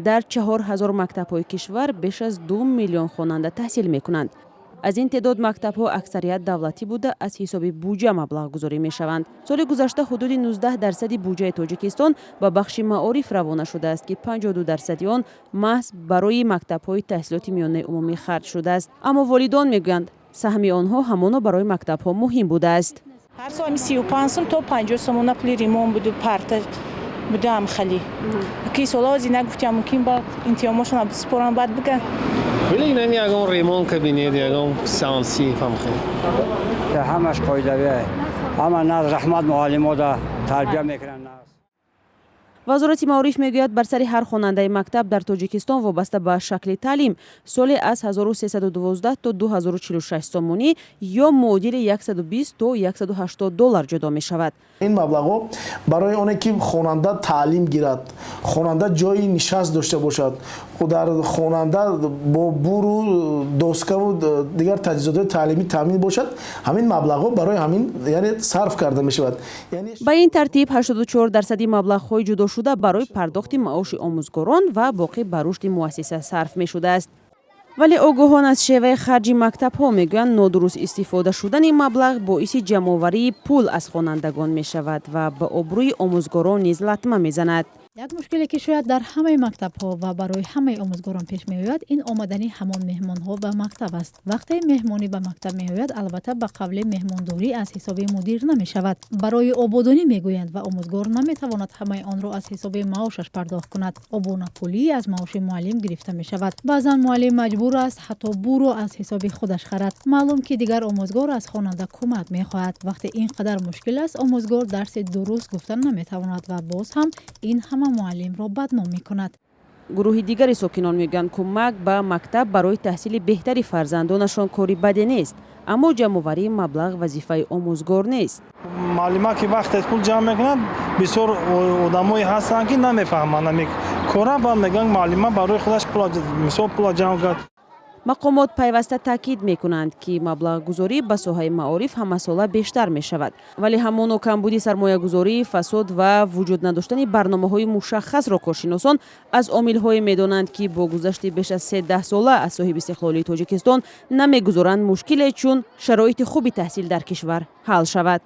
Дар 4000 мактабҳои кишвар беш аз 2 миллион хонанда таҳсил мекунанд. Аз ин теъдод мактабҳо аксарият давлатӣ буда, аз ҳисоби буҷа маблағгузорӣ мешаванд. Соли гузашта ҳудуди 19 дарсади буҷаи Тоҷикистон ба бахши маориф равона шудааст, ки 52 дарсади он маҳз барои мактабҳои таҳсилоти миёнаи умумӣ харҷ шудааст. Аммо волидон мегӯянд, саҳми онҳо ҳамоно барои мактабҳо муҳим будааст. Ҳар сол 35 сум то 50 сомона пули ремонт буду, парта будаам хали ки солаози нагуфтиам, мумкин ба имтиҳонмошон спорам, баъд биган. Вале инами ягон ремонт кабинет, ягон сансифам хел. Ҳамаш қоидавия, ҳама наз, раҳмат, муаллимода тарбия мекунанд. Вазорати маориф мегӯяд, бар сари ҳар хонандаи мактаб дар Тоҷикистон вобаста ба шакли таълим соле аз 1312 то 2046 сомонӣ ё муодили 120 то 180 доллар ҷудо мешавад. Ин маблағҳо барои оне ки хонанда таълим гирад, хонанда ҷои нишаст дошта бошад, дар хонанда бо буру доскаву дигар таҷҳизотҳои таълимӣ таъмин бошад, ҳамин маблағҳо барои ҳамин, яъне, сарф карда мешавад. Ба ин тартиб, 84 дарсади маблағҳои ҷудошуда барои пардохти маоши омӯзгорон ва боқӣ ба рушди муассиса сарф мешудааст. Вале огоҳон аз шеваи харҷи мактабҳо мегӯянд, нодуруст истифода шудани маблағ боиси ҷамъоварии пул аз хонандагон мешавад ва ба обрӯи омӯзгорон низ латма мезанад. Як мушкиле, ки шояд дар ҳамаи мактабҳо ва барои ҳамаи омӯзгорон пеш меояд, ин омадани ҳамон меҳмонҳо ба мактаб аст. Вақте меҳмонӣ ба мактаб меояд, албатта, ба қавли меҳмондорӣ аз ҳисоби мудир намешавад. Барои ободонӣ мегӯянд ва омӯзгор наметавонад ҳамаи онро аз ҳисоби маошаш пардохт кунад. Обунапулӣ аз маоши муаллим гирифта мешавад. Баъзан муаллим маҷбур аст, ҳатто буро аз ҳисоби худаш харад. Маълум, ки дигар омӯзгор аз хонанда кӯмак мехоҳад. Вақте ин қадар мушкил аст, омӯзгор дарси дуруст гуфта наметавонад ва боз ҳам ин ҳама муаллимро бадном мекунад. Гурӯҳи дигари сокинон мегӯянд, кӯмак ба мактаб барои таҳсили беҳтари фарзандонашон кори баде нест, аммо ҷамъоварии маблағ вазифаи омӯзгор нест. Муаллима ки вақте пул ҷамъ мекунад, бисёр одамое ҳастанд, ки намефаҳманд ами кора, баъд мегӯянд, муаллима барои худаш мисол пула ҷамъ кард. Мақомот пайваста таъкид мекунанд, ки маблағгузорӣ ба соҳаи маориф ҳамасола бештар мешавад, вале ҳамоно камбуди сармоягузорӣ, фасод ва вуҷуд надоштани барномаҳои мушаххасро коршиносон аз омилҳое медонанд, ки бо гузашти беш аз се даҳсола аз соҳибистиқлолии Тоҷикистон намегузоранд мушкиле чун шароити хуби таҳсил дар кишвар ҳал шавад.